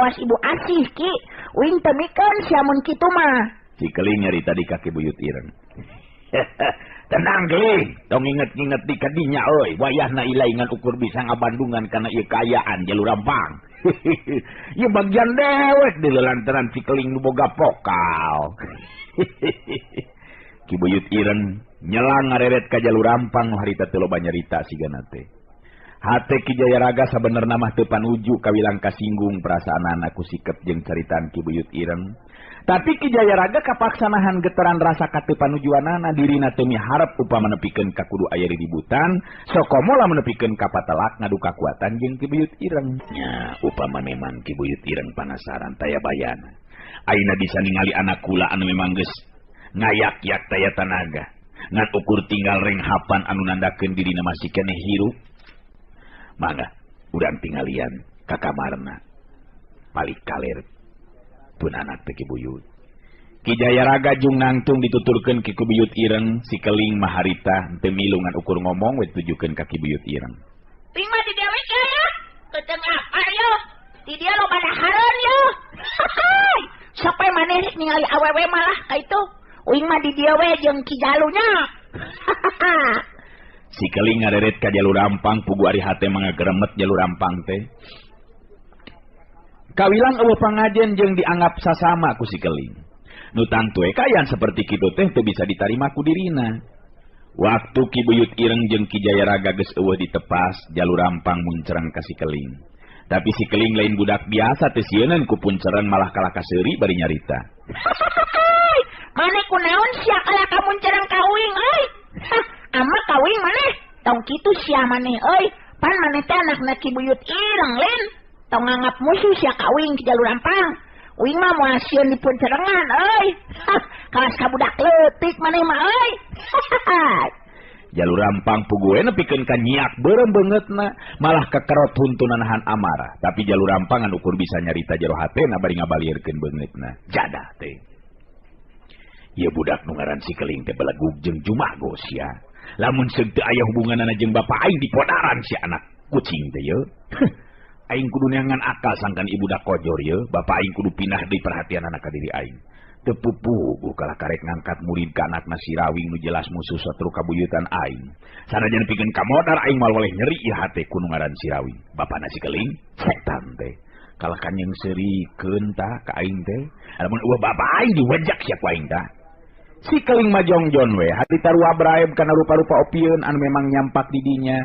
kawas Ibu Asih Ki. Uing teu mikeun sia mun kitu mah. Si Keling nyarita di ka Ki Buyut Ireng. Tenang Keling, tong inget-inget di kadinya euy, wayahna ilai ngan ukur bisa ngabandungan kana ieu kaayaan Jalur Rampang. Ieu bagian dewek di lantaran si Keling nu boga pokal. Ki Buyut Ireng nyelang ngareret ka Jalur Rampang nu harita teu loba nyarita sigana teh. Hate Ki Jayaraga sabenerna mah teu panuju kawilang kasinggung perasaanana ku sikep jeung caritaan Ki Buyut Ireng. Tapi Ki Jayaraga kapaksa nahan getaran rasa kateu panujuanana dirina teu miharep upama nepikeun ka kudu aya riributan, sokomo lamun nepikeun ka patelak ngadu kakuatan jeung Ki Buyut Ireng. Nya upama memang Ki Buyut Ireng panasaran taya bayana. Ayeuna bisa ningali anak kula anu memang geus ngayak-yak taya tanaga. Ngan ukur tinggal renghapan anu nandakeun dirina masih keneh hirup. Mangga urang tinggalian ka kamarna. Balik kaler pun anak teh Ki Buyut. Ki Jayaraga jung nangtung dituturkeun ki Buyut Ireng, si Keling mah harita teu milu ngan ukur ngomong we ditujukeun ka Ki Buyut Ireng. Ting mah di dewe ya. Teu ngapa yo. Di dia loba dahareun yo. Sampai maneh rek ningali awewe malah ka itu. Uing mah di dieu we jeung Ki Jalunya. Si Keling ngareret ka Jalur Rampang pugu ari hate mangageremet Jalur Rampang teh. Kawilang eueuh pangajen jeung dianggap sasama ku si Keling. Nu tangtu we kaayaan saperti kitu teh teu bisa ditarima ku dirina. Waktu Ki Buyut Ireng jeung Ki Jayaraga geus eueuh ditepas, Jalur Rampang muncereng ka si Keling. Tapi si Keling lain budak biasa teu sieuneun ku puncereng malah kalah kaseuri bari nyarita. Maneh kunaon sia kalah ka muncereng ka uing euy? Ama ka uing maneh? Tong kitu sia maneh euy. Pan maneh teh anakna Ki Buyut Ireng lin. Tong nganggap musuh sia ka uing Ki Jalur Rampang. Uing mah moal sieun dipuncerengan euy. Kalas ka budak leutik maneh mah euy. Jalur Rampang puguh we nepikeun ka nyiak beureum beungeutna, malah kekerot huntuna nahan amarah. Tapi Jalur Rampang ngan ukur bisa nyarita jero hatena bari ngabalieurkeun beungeutna. Jadah teh. Ieu budak nu ngaran si Keling teh belegug jeung jumago sia. Lamun seung teu aya hubunganana jeung bapa aing dipodaran si anak kucing teh ye. Aing kudu neangan akal sangkan ibu budak kojor ye, bapa aing kudu pindah deui perhatian anak ka diri aing. Teu pupugu kalah karek ngangkat murid ka anakna si Rawing nu jelas musuh satru kabuyutan aing. Sanajan pikeun kamodar aing moal weleh nyeri ieu hate ku nu ngaran si Rawing. Bapana si Keling setan teh. Kalah kanyeng seurikeun tah ka aing teh. Lamun eueuh bapa aing diwejak sia ku aing tah. Si Keling majongjon we, hati tarua braeb kana rupa-rupa opieun anu memang nyampak di dinya.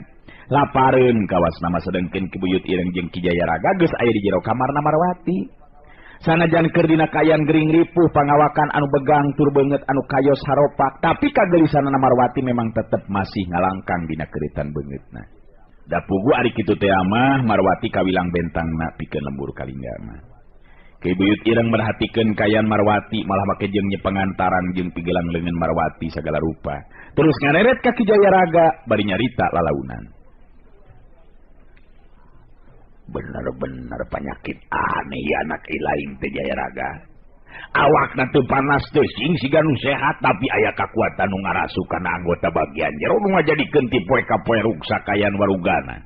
Lapareun kawas nama sedengkeun Ki Buyut Ireng jeung Ki Jayaraga geus aya di jero kamarna Marwati. Sanajan keur dina kaayaan gering ripuh pangawakan anu begang tur beungeut anu kayos haropak, tapi kagelisanana Marwati memang tetep masih ngalangkang dina keuritan beungeutna. Da pugu ari kitu teh mah Marwati kawilang bentangna pikeun lembur kalingga mah. Ki Buyut Ireng merhatikeun kaayaan Marwati malah make jeung nyepengantaran jeung pigelang leungeun Marwati sagala rupa. Terus ngareret ka Ki Jayaraga bari nyarita lalaunan. Bener-bener penyakit aneh ya anak ilaing teh Jayaraga. Awakna teu panas teu sing siga nu sehat tapi aya kakuatan nu ngarasuk kana anggota bagian jero nu ngajadikeun ti poe ka poe ruksak kaayaan warugana.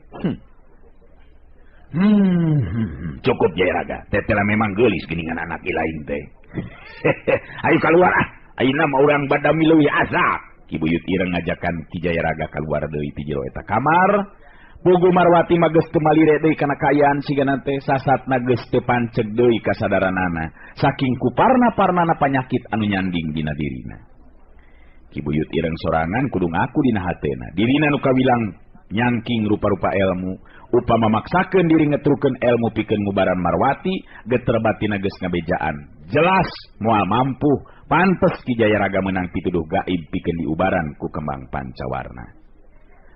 Cukup Jayaraga, tetela memang geulis geuningan anak ilaing teh. Ayo keluar ah, ayeuna mah urang badami leuwih asak. Ki Buyut Ireng ngajakan Ki Jayaraga keluar deui ti jero eta kamar. Pugu Marwati mah geus teu malire deui kana kaayaan sigana teh sasatna geus teu panceg deui kasadaranana saking kuparna-parnana panyakit anu nyanding dina dirina. Ki Buyut Ireng sorangan kudu ngaku dina hatena. Dirina nu kawilang nyangking rupa-rupa ilmu, upama maksakeun diri ngetrukeun ilmu pikeun ngubaran Marwati, geter batina geus ngabejaan. Jelas moal mampu, pantes Ki Jayaraga meunang pituduh gaib pikeun diubaran ku kembang pancawarna.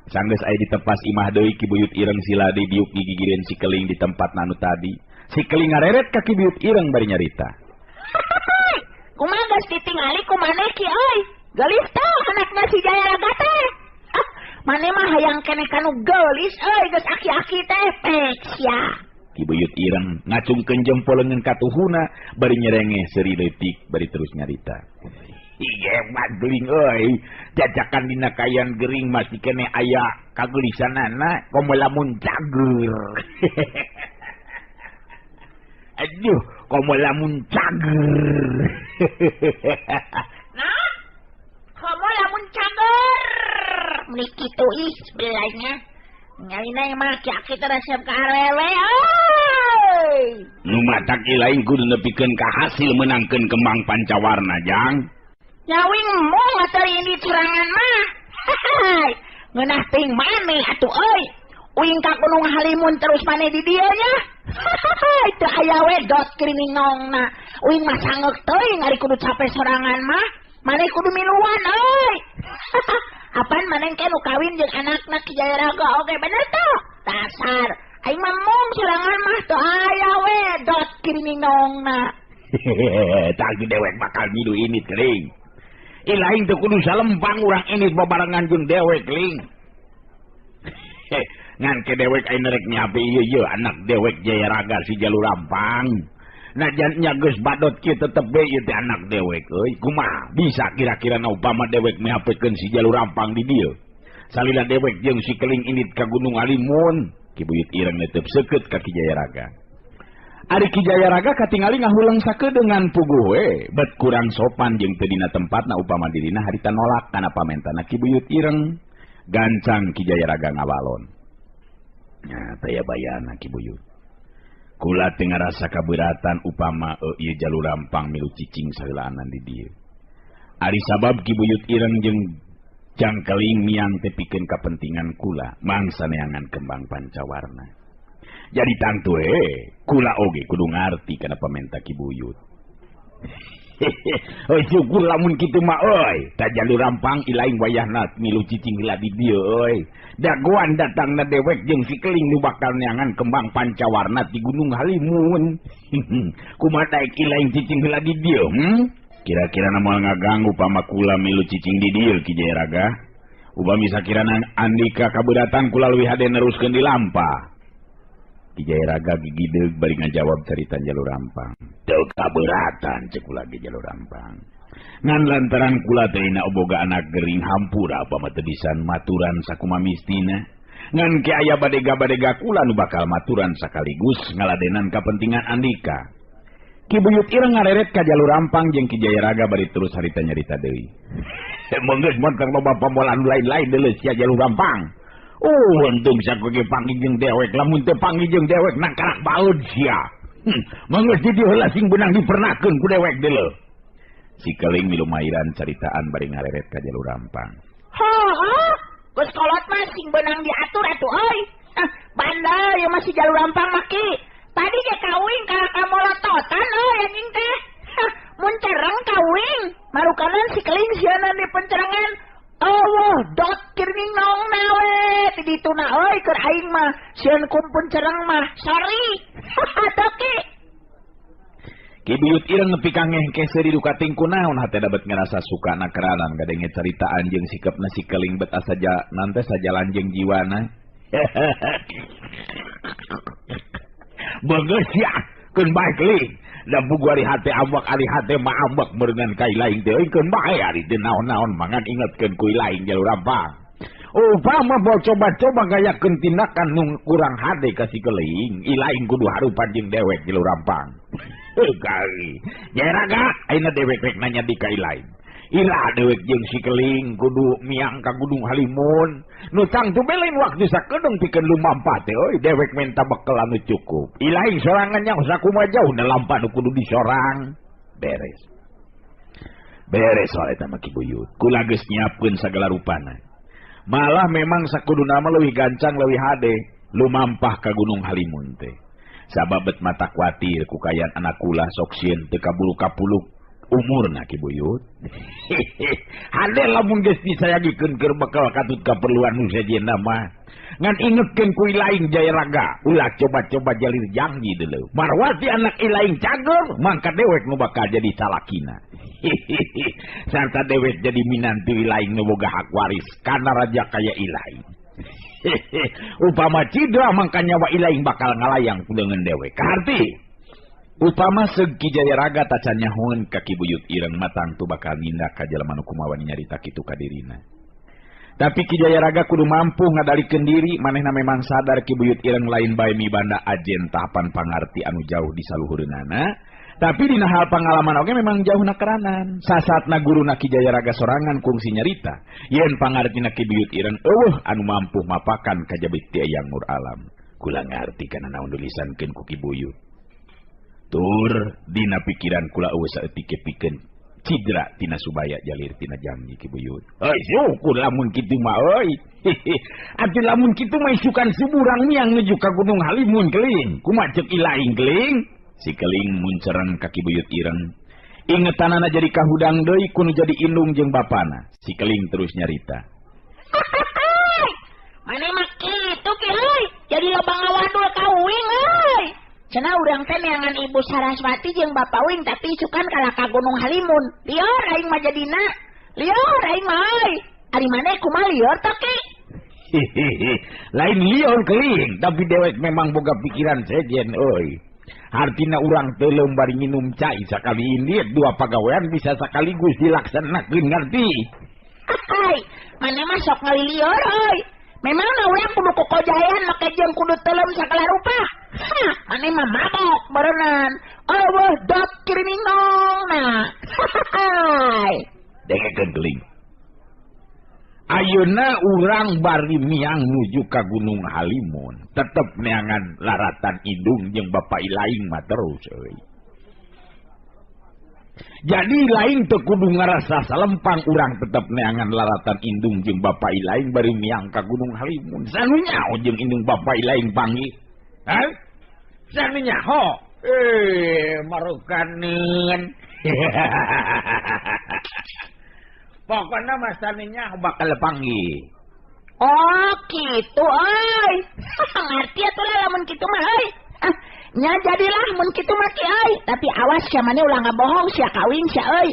Sanggeus aya ditepas imah deui Ki Buyut Ireng sila deui diuk gigireun si Keling di tempat anu tadi. Si Keling ngareret ka Ki Buyut Ireng bari nyarita. Kumaha geus ditingali ku maneh Ki euy? Geulis teh anakna si Jayaraga teh. Maneh mah hayang keneh kanu geulis euy geus aki-aki teh pek sia. Ki Buyut Ireng ngacungkeun jempol leungeun katuhuna bari nyerengeh seuri leutik bari terus nyarita. Ieu mah geuling euy, jajakan dina kaayaan gering masih keneh aya kageulisanana komo lamun cager. Aduh, komo lamun cager. Nah, komo lamun cager. Meni kitu ih sebelahnya. Ngalina mah ki-aki teh resep ka awewe euy. Nu matak lain kudu nepikeun ka hasil meunangkeun kembang pancawarna jang. Nya uing mong atuh ini curangan mah. Hai, ngeunah teuing maneh atuh euy. Uing ka Gunung Halimun terus maneh di dieu nya. Hai, teu aya we dot kriminongna. Uing mah sangeuk teuing ari kudu capek sorangan mah. Maneh kudu miluan euy. Apaan maneh ke nu kawin jeung anakna Ki Jayaraga oge bener tuh. Dasar aing mah mong sorangan mah teu aya we dot kriminongna. Tah dewek bakal ngidu ini keling. Ilaing teu kudu salempang urang ini babarengan jeung dewek ling. Ngan ke dewek aing rek nyape ieu ieu anak dewek Jayaraga si Jalur Rampang. Najan nya geus badot kieu tetep we ieu teh anak dewek euy. Kumaha bisa kira-kira na upama dewek mihapekeun si Jalur Rampang di dieu. Salila dewek jeung si Keling indit ka Gunung Halimun, Ki Buyut Ireng netep seukeut ka Ki Jayaraga. Ari Ki Jayaraga katingali ngahuleng sakedeungan puguh we, bet kurang sopan jeung teu dina tempatna upama dirina harita nolak kana pamentana Ki Buyut Ireng. Gancang Ki Jayaraga ngawalon. Nya taya bayana Ki Buyut. Kula teu ngarasa kaberatan upama ieu Jalur Rampang milu cicing saheulaanan di dieu. Ari sabab Ki Buyut Ireng jeung Jangkeling miang teh pikeun kapentingan kula mangsa neangan kembang pancawarna. Jadi tangtu kula oge kudu ngarti kana pamenta Ki Buyut. Heuy syukur lamun kitu mah euy, ta Jalur Rampang ilaing wayahna milu cicing heula di dieu euy. Dagoan datangna dewek jeung si Keling nu bakal neangan kembang pancawarna ti Gunung Halimun. Kumaha daek ilaing cicing heula di dieu? Kira-kira na moal ngaganggu pama kula milu cicing di dieu Ki Jayaraga. Upami sakirana andika kabeuratan kula leuwih hade neruskeun di lampah. Ki Jayaraga gigideug bari ngajawab carita Jalur Rampang. Teu kaberatan ceuk kula ge Jalur Rampang. Ngan lantaran kula teh dina boga anak gering hampura upama teu bisa maturan sakumaha mistina. Ngan ke aya badega-badega kula nu bakal maturan sakaligus ngaladenan kapentingan andika. Ki Buyut Ireng ngareret ka Jalur Rampang jeung Ki Jayaraga bari terus harita nyarita deui. Mun geus montong loba pambolan lain-lain deuleu sia Jalur Rampang. Oh, untung sakoge panggih jeung dewek, lamun teu panggih jeung dewek nangkarak baeud sia. Manggeus di dieu heula sing beunang dipernakeun ku dewek deuleu. Si Keling milu mairan caritaan bari ngareret ka Jalur Rampang. Heuh, geus kolot mah sing beunang diatur atuh euy. Bandel ieu mah si Jalur Rampang mah ki. Tadi ge kawing ka kamolototan euy anjing teh. Mun cereng kawing, marukanan si Keling sieuna di pencerengan. Allah dot kirninong nawe ti ditu na euy keur aing mah sieun kumpun cereng mah sorry. Toki Ki Buyut Ireng nepi ka ngehkeh seuri duka tingku naon hate dapat ngerasa suka na keranan gadenge caritaan jeung sikapna si Keling bet asa nante sajalan jeung jiwana. Bagus ya keun bae Keling. Da bugu ari hate ambek ari hate mah ambek meureungan ka ilaing teh euy keun bae ari teu naon-naon mangan ingetkeun ku ilaing Jalur Rampang. Upama bawa coba-coba gayakeun tindakan nu kurang hade ka si Keling, ilaing kudu harupan jeung dewek Jalur Rampang. Heuh kali. Jayaraga ayeuna dewek rek nanya di ka ilaing. Ilah dewek jeung si Keling kudu miang ka Gunung Halimun. Nu tangtu belain waktu sakedeung pikeun lumampah teh euy dewek menta bekel anu cukup. Ilaing sorangan nya sakumaha jauh na lampah nu kudu disorang. Beres. Beres soal eta mah Ki Buyut. Kula geus nyiapkeun sagala rupana. Malah memang sakuduna mah leuwih gancang leuwih hade lumampah ka Gunung Halimun teh. Sabab bet mata kuatir ku kayan anak kula sok sieun teu kaburu kapuluk umurna Ki Buyut. Hade lamun geus disayagikeun keur bekal katut kaperluan nu sejenna mah. Ngan ingetkeun ku ilaing Jayaraga, ulah coba-coba jalir janji deuleu. Marwati anak ilaing cager, mangka dewek nu bakal jadi salakina. Sarta dewek jadi minantu ilaing nu boga hak waris kana raja kaya ilaing. Upama cidra mangka nyawa ilaing bakal ngalayang ku deungeun dewek. Kaharti upama seug Ki Jayaraga tacan nyahoeun ka Ki Buyut Ireng mah tangtu bakal nindak ka jalma nu kumaha wani nyarita kitu ka dirina. Tapi Ki Jayaraga kudu mampu ngadalikeun diri, manehna memang sadar Ki Buyut Ireng lain bae mibanda ajen tahapan pangarti anu jauh di saluhureunana. Tapi dina hal pangalaman oge memang jauh nakeranan. Sasatna guruna Ki Jayaraga sorangan kungsi nyarita yen pangartina Ki Buyut Ireng eueuh anu mampu mapakan kajabit ti Eyang Nur Alam. Kula ngarti kana naon dilisankeun ku Ki Buyut. Tur dina pikiran kula eueuh saeutik pikeun cidra tina subaya jalir tina janji Ki Buyut. Euy syukur lamun kitu mah euy. Atuh lamun kitu mah isukan suburang miang nuju ka Gunung Halimun keling. Kumaha ceuk ilaing keling? Si keling muncereng ka Ki Buyut Ireng. Ingetanana jadi kahudang deui kudu jadi indung jeung bapana. Si keling terus nyarita. Mane mah kitu ki euy, jadi loba ngawadul ka uing euy. Cenah urang teh neangan Ibu Saraswati jeung Bapak uing tapi isukan kalah ka Gunung Halimun. Lieur aing mah jadina. Lieur aing mah euy. Ari maneh kumaha lieur teh ki? Lain lieur keling, tapi dewek memang boga pikiran sejen euy. Artina urang teu bari nginum cai sakali indit dua pagawean bisa sekaligus dilaksanakeun ngerti. Hai, maneh mah sok ngalilieur euy. Memang urang kudu kokojayan make jeung kudu teuleum sagala rupa. Hah, maneh mah mabok berenang. Eueuh dot kirininong nah. Hai. Dengekeun keling. Ayeuna urang bari miang nuju ka Gunung Halimun, tetep neangan laratan indung jeung bapa ilaing mah terus euy. Jadi lain teu kudu ngarasa salempang urang tetep neangan laratan indung jeung bapa ilaing bari miang ka Gunung Halimun. Sanu nyaho jeung indung bapa ilaing panggih. Hah? Sanu nyaho? Marukaneun. Pokoknya masaninya bakal panggil. Oh gitu euy. Ngerti atuh lah lamun kitu mah euy. Ah, nya jadilah mun kitu mah ki euy. Tapi awas sia maneh ulah ngabohong sia kawin sia euy.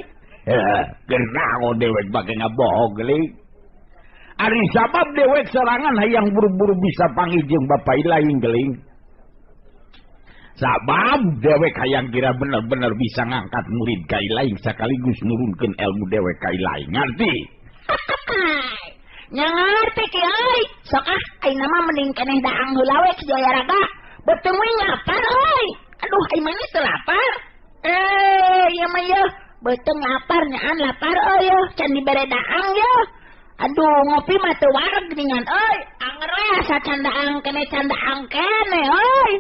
Heh, genaho dewek bake ngabohong geuling. Ari sabab dewek sorangan hayang buru-buru bisa panggil jeung bapa ilaing geuling. Sabab dewek hayang kira bener-bener bisa ngangkat murid ka ilaing sekaligus nurunkeun ilmu dewek ka ilaing, ngerti? Nya ngerti ki euy. Sok ah ayeuna mah mending keneh daang heula we Ki Jayaraga. Beuteung we lapar euy. Aduh ai maneh teu lapar? Ieu mah yeuh beuteung lapar nyaan lapar euy yeuh can dibere daang yeuh. Aduh ngopi mah teu wareg geuningan euy. Anger we asa can daang keneh can daang keneh euy.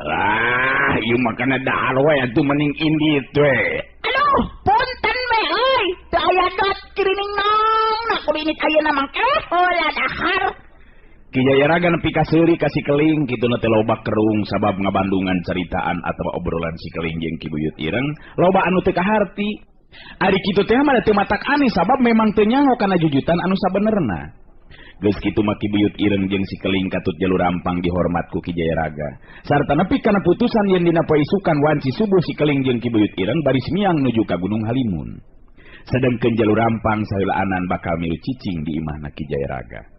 Lah, ieu mah kana dahar we atuh mending indit we. Aduh, punten we euy. Teu aya dot kirining nong, nah kudu indit ayeuna mangke heula dahar. Ki Jayaraga nepi ka seuri ka si keling kituna teh loba kerung sabab ngabandungan caritaan atawa obrolan si keling jeung Ki Buyut Ireng, loba anu teu kaharti. Ari kitu teh mah teu matak aneh sabab memang teu nyaho kana jujutan anu sabenerna. Geus kitu mah Ki Buyut Ireng jeung si keling katut jalur rampang dihormat ku Ki Jayaraga. Sarta nepi kana putusan yen dina poe isukan wanci subuh si keling jeung Ki Buyut Ireng baris miang nuju ka Gunung Halimun. Sedengkeun jalur rampang saheulaanan bakal milu cicing di imahna Ki Jayaraga.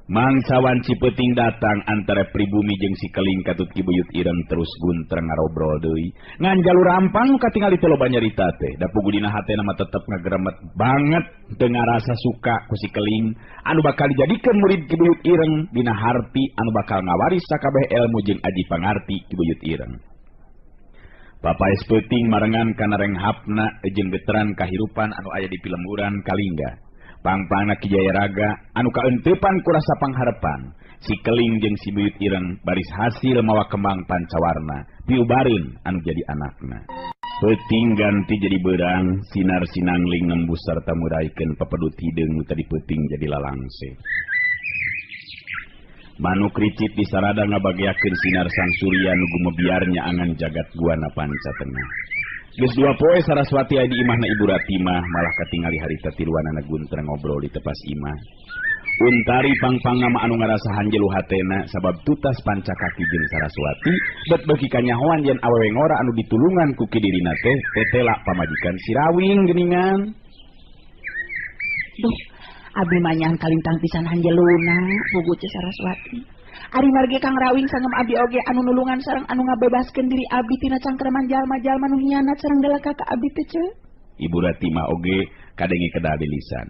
Mangsa wanci peuting datang antara pribumi jeung si keling katut Ki Buyut Ireng terus guntreng ngarobrol deui. Ngan jalur rampang nu katingali teh loba nyarita teh, da pugu dina hatena mah tetep ngageremet banget teu ngarasa suka ku si keling anu bakal dijadikeun murid Ki Buyut Ireng dina harti anu bakal ngawaris sakabeh elmu jeung aji pangarti Ki Buyut Ireng. Papaes peuting marengan kana renghapna jeung geteran kahirupan anu aya di pilemburan Kalingga. Pangpangna Ki Jayaraga anu kaeuntepan ku rasa pangharepan, si keling jeung si Buyut Ireng baris hasil mawa kembang pancawarna piubareun anu jadi anakna. Peuting ganti jadi beurang, sinar sinangling nembus sarta muraikeun pepedut hideung nu tadi peuting jadi lalangse. Manuk ricit di sarada ngabageakeun sinar sang surya nu gumebiarnya angan jagat guana panca tengah. Geus dua poe Saraswati aya di imahna Ibu Ratimah malah katingali harita tiluanana guntreng ngobrol di tepas imah. Untari pangpangna mah anu ngarasa hanjelu hatena sabab tutas pancakaki jeung Saraswati bet beuki kanyahoan yen awewe ngora anu ditulungan ku ki dirina teh tetela pamajikan si Rawing geuningan. Duh, abdi mah nyang kalintang pisan hanjeluna pugu ce Saraswati. Ari margi Kang Rawing sangem abdi oge anu nulungan sareng anu ngabebaskeun diri abdi tina cangkreman jalma-jalma nu hianat sareng delaka ka abdi teh ce. Ibu Ratimah oge kadenge kedal di lisan.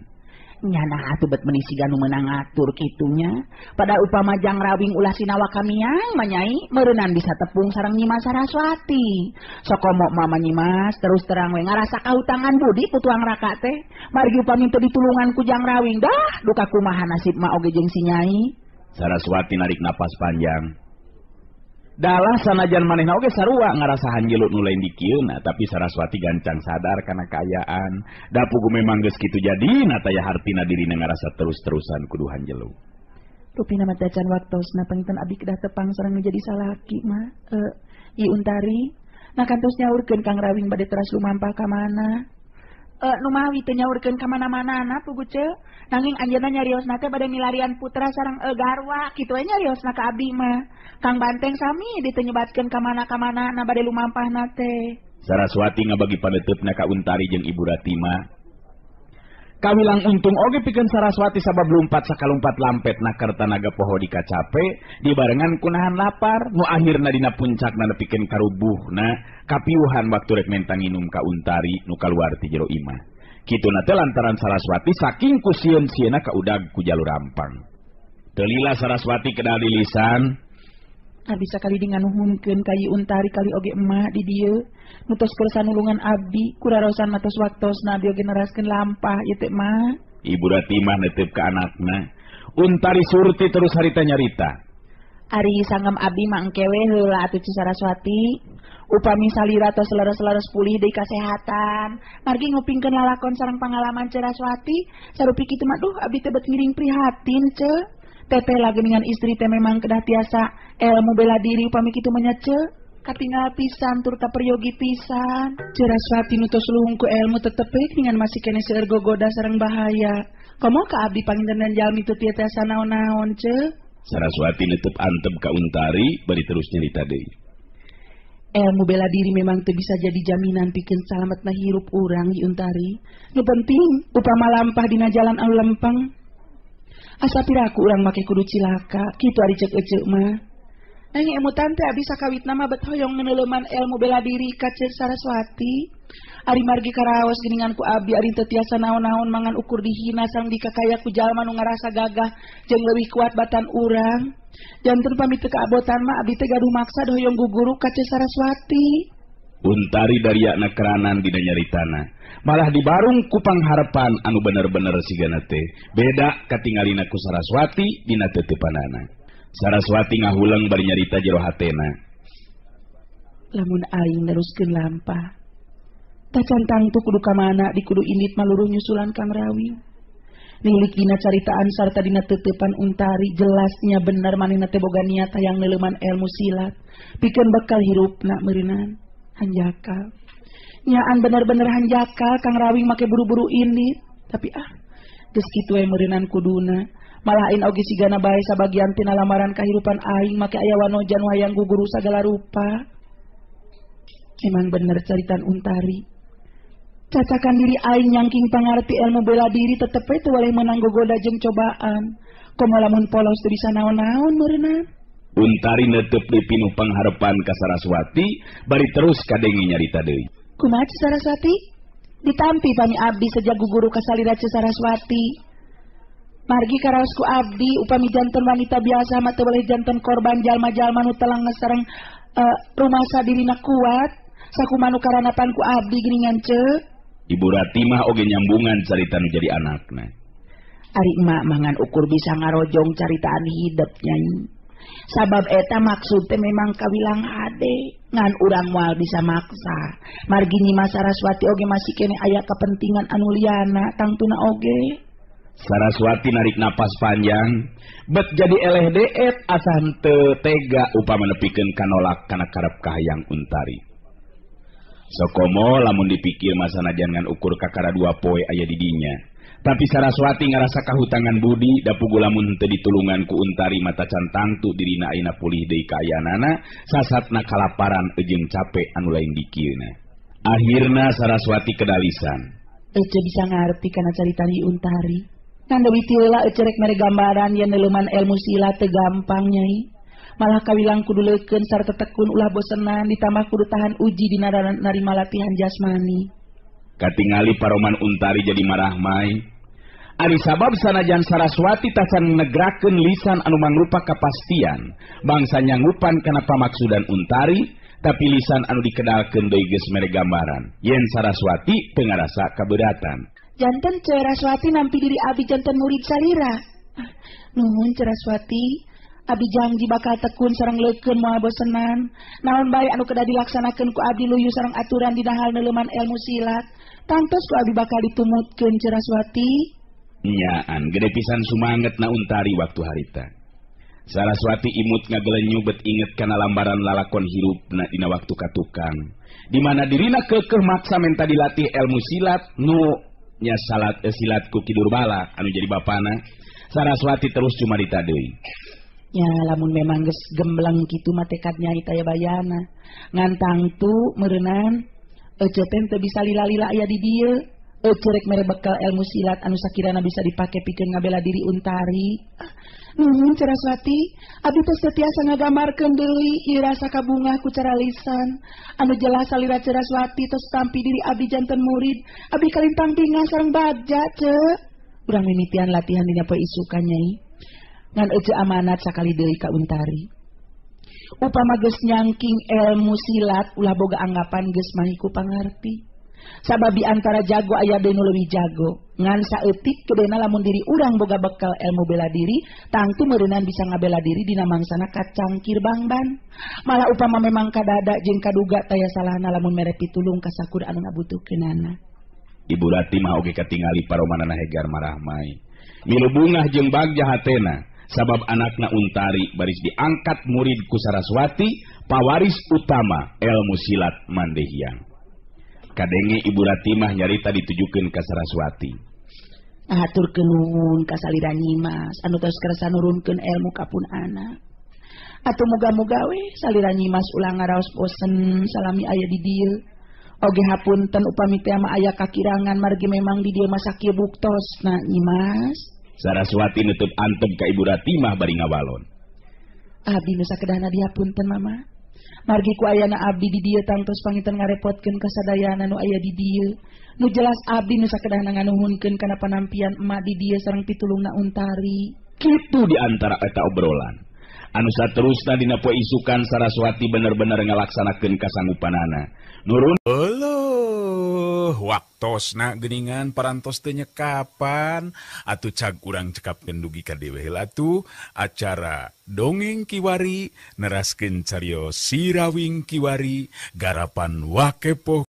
Nyana atuh bet meuni siga nu meunang ngatur kitunya. Pada upama Jang Rawing ulah sinawa kamiang mah Nyai meureunnan bisa tepung sareng Nyimas Saraswati. Sokomo mama Nyimas terus terang we ngarasa kahutangan budi ku tuang raka teh. Margi upami teu ditulungan ku Jang Rawing dah duka kumaha nasib ma oge jeung si Nyai. Saraswati narik napas panjang. Dalah sanajan manehna oge sarua ngarasa hanjelu nu lain dikieuna, tapi Saraswati gancang sadar kana kaayaan. Da pugu memang geus kitu jadina taya hartina dirina ngarasa terus-terusan kudu hanjelu. Rupina mah tacan waktosna panginten abdi kedah tepang sareng nu jadi salaki mah. Ieu Untari, nah kantos nyaurkeun Kang Rawing bade teras lumampah ka mana? Numawi teu nyaurkeun ka mana-manana pugu ceu. Nanging anjeunna nyariosna teh bade milarian putra sareng garwa, kitu we nyariosna ka abdi mah. Kang Banteng sami diteu nyebatkeun ka mana-kamana na bade lumampahna teh. Saraswati ngabagi paneuteup ka Untari jeung Ibu Ratimah. Kawilang untung oge pikeun Saraswati sabab lumpat sakalumpat lampet na Kertanaga poho dikacape dibarengan kunahan lapar nu akhirna dina puncakna nepikeun karubuhna kapiuhan waktu rek menta nginum ka Untari nu kaluar ti jero imah. Kituna teh lantaran Saraswati saking ku sieun-sieuna ka udag ku jalur rampang. Teu lila Saraswati kedal di lisan. Abdi sakali dinganuhunkeun ka Ieu Untari kali oge emak di dieu. Nu tos kersa nulungan abdi kurarosan matos waktosna abdi oge neraskeun lampah ieu teh mah. Ibu Ratimah netep ka anakna. Untari Surti terus harita nyarita. Ari sangem abdi mah engke we heula atuh Ci Saraswati. Upami salira tos leres-leres pulih deui kasehatan. Margi ngupingkeun lalakon sareng pangalaman Saraswati, sarupi kitu mah duh abdi teh bet ngiring prihatin ce. Teteh lagi dengan istri teh memang kedah tiasa ilmu bela diri upami kitu mah nya ce. Katingal pisan tur kaperyogi pisan. Saraswati nu tos luhung ku ilmu tetep we dengan masih keneh seueur gogoda sareng bahaya. Komo ka abdi panginten jalmi teu tiasa naon-naon ce. Saraswati netep antep ka Untari bari terus nyarita deui. Ilmu bela diri memang teu bisa jadi jaminan pikeun salametna hirup urang Yi Untari. Nu penting upama lampah dina jalan anu lempeng. Asa piraku urang make kudu cilaka, kitu ari ceuk eceu mah. Nanging emutan teh abdi sakawitna mah bet hoyong ngeuneuleman ilmu bela diri ka Ceu Saraswati. Ari margi karaos geuningan ku abdi ari teu tiasa naon-naon mangan ukur dihina sareng dikakaya ku jalma nu ngarasa gagah jeung leuwih kuat batan urang. Janten pamit teu kaabotan mah abdi teh gaduh maksad hoyong guguru ka Ceu Saraswati. Untari dariakna keranan dina nyaritana. Malah dibarung ku pangharepan anu bener-bener sigana teh beda katingalina ku Saraswati dina teteupanana. Saraswati ngahuleng bari nyarita jero hatena. Lamun aing neruskeun lampah, tacan tangtu kudu ka mana di kudu indit maluruh nyusulan Kang Rawing. Nilik dina caritaan sarta dina teteupan Untari jelasnya bener manehna teh boga niat hayang neuleman ilmu silat pikeun bekal hirupna meureunan. Hanjakal. Nyaan bener-bener hanjakal Kang Rawing make buru-buru indit, tapi geus kitu we meureunan kuduna. Malah aing oge sigana bae sabagian tina lamaran kahirupan aing make aya wanoja nu hayang guguru sagala rupa. Emang bener caritaan Untari. Cacakan diri aing nyangking pangarti ilmu bela diri tetep we teu waleh meunang gogoda jeung cobaan. Komo lamun polos teu bisa naon-naon meureunnan. Untari netep deui pinuh pangharepan ka Saraswati bari terus kadenge nyarita deui. Kumaha Ci Saraswati? Ditampi pami abdi sejak guguru ka salira Ci Saraswati. Margi karaos ku abdi upami janten wanita biasa mah teu boleh janten korban jalma-jalma nu telang sareng rumasa dirina kuat sakumaha nu karanapan ku abdi geuningan ce. Ibu Ratimah oge nyambungan carita nu jadi anakna. Ari emak mah ngan ukur bisa ngarojong caritaan hidep nyai. Sabab eta maksud teh memang kawilang hade ngan urang moal bisa maksa. Margi Nyimas Saraswati oge masih keneh aya kepentingan anu liana tangtuna oge. Saraswati narik napas panjang, bet jadi eleh deet asa henteu tega upama nepikeun kanolak kana karep kahayang Untari. Sokomo lamun dipikir masana jangan ukur kakara dua poe aya di dinya. Tapi Saraswati ngarasa kahutangan budi da pugu lamun henteu ditulungan ku Untari mata can tangtu dirina ayeuna pulih deui kaayaanana, sasatna kalaparan jeung cape anu lain dikieuna. Akhirna Saraswati kedalisan. Ece bisa ngarti kana carita Untari. Ngan deui ti heula ece rek mere gambaran yen neuleman ilmu silat teu gampang nyai. Malah kawilang kudu leukeun sarta tekun ulah bosenan ditambah kudu tahan uji dina narima latihan jasmani. Katingali paroman Untari jadi marahmai. Ari sabab sanajan Saraswati tacan negrakeun lisan anu mangrupa kapastian, bangsa nyanggupan kana pamaksudan Untari, tapi lisan anu dikedalkeun deui geus mere gambaran yen Saraswati teu ngarasa kaberatan. Janten Saraswati nampi diri abdi janten murid salira. Nuhun Saraswati, abdi janji bakal tekun sareng leukeun moal bosenan. Naon bae anu kedah dilaksanakeun ku abdi luyu sareng aturan dina hal neuleman ilmu silat. Tangtos ku abdi bakal ditumutkeun Saraswati. Nyaan gede pisan sumanget na Untari waktu harita. Saraswati imut ngagelenyu bet inget kana lambaran lalakon hirupna dina waktu katukang, di mana dirina keukeuh maksa menta dilatih ilmu silat nu nya salat silat ku Ki Durbala anu jadi bapana. Saraswati terus cumarita deui. Ya lamun memang geus gembleng kitu mah tekad nyai taya bayana. Ngan tangtu meureunnan ece teh teu bisa lila-lila aya di dieu. Ece rek mere bekal ilmu silat anu sakirana bisa dipake pikeun ngabela diri Untari. Nuhun Saraswati, abdi teh setiasa ngagambarkeun deui ieu rasa kabungah ku cara lisan. Anu jelas salira Saraswati tos tampi diri abdi janten murid, abdi kalintang bingah sareng bagja ce. Urang mimitian latihan dina poe isukan nyai. Ngan ece amanat sakali deui ka Untari. Upama geus nyangking ilmu silat ulah boga anggapan geus mahi ku pangarti. Sabab di antara jago aya deui nu leuwih jago. Ngan saeutik kedena lamun diri urang boga bekal ilmu bela diri, tangtu meureunan bisa ngabela diri dina mangsana kacangkir bangban. Malah upama memang kadada jeung kaduga taya salahna lamun mere pitulung ka sakur anu ngabutuhkeunana. Ibu Rati mah oge katingali paromanana hegar marahmai. Milu bungah jeung bagja hatena, sabab anakna Untari baris diangkat murid ku Saraswati, pawaris utama ilmu silat Mandehyang. Kadenge Ibu Ratimah nyarita ditujukeun ka Saraswati. Aturkeun nuhun ka salira Nyimas anu tos kersa nurunkeun ilmu ka pun anak. Atuh muga-muga we salira Nyimas ulah ngaraos bosen salami aya di dieu. Oge hapunten upami teh mah aya kakirangan margi memang di dieu mah sakieu buktosna Nyimas. Saraswati nutup antep ka Ibu Ratimah bari ngawalon. Abdi nu sakedahna dihapunten mama. Margi ku ayana abdi di dieu tangtos panginten ngarepotkeun kasadayana nu aya di dieu. Nu jelas abdi nu sakedahna nganuhunkeun kana panampian emak di dieu sareng pitulungna Untari. Kitu di antara eta obrolan. Anu saterusna dina poe isukan Saraswati bener-bener ngalaksanakeun kasanggupanana. Nurun Euleuh, waktosna geuningan parantos teu nyekapan atuh cag urang cekapkeun dugi ka dewe heula atuh acara dongeng kiwari neraskeun carios Sirawing Kiwari garapan Wakepoh.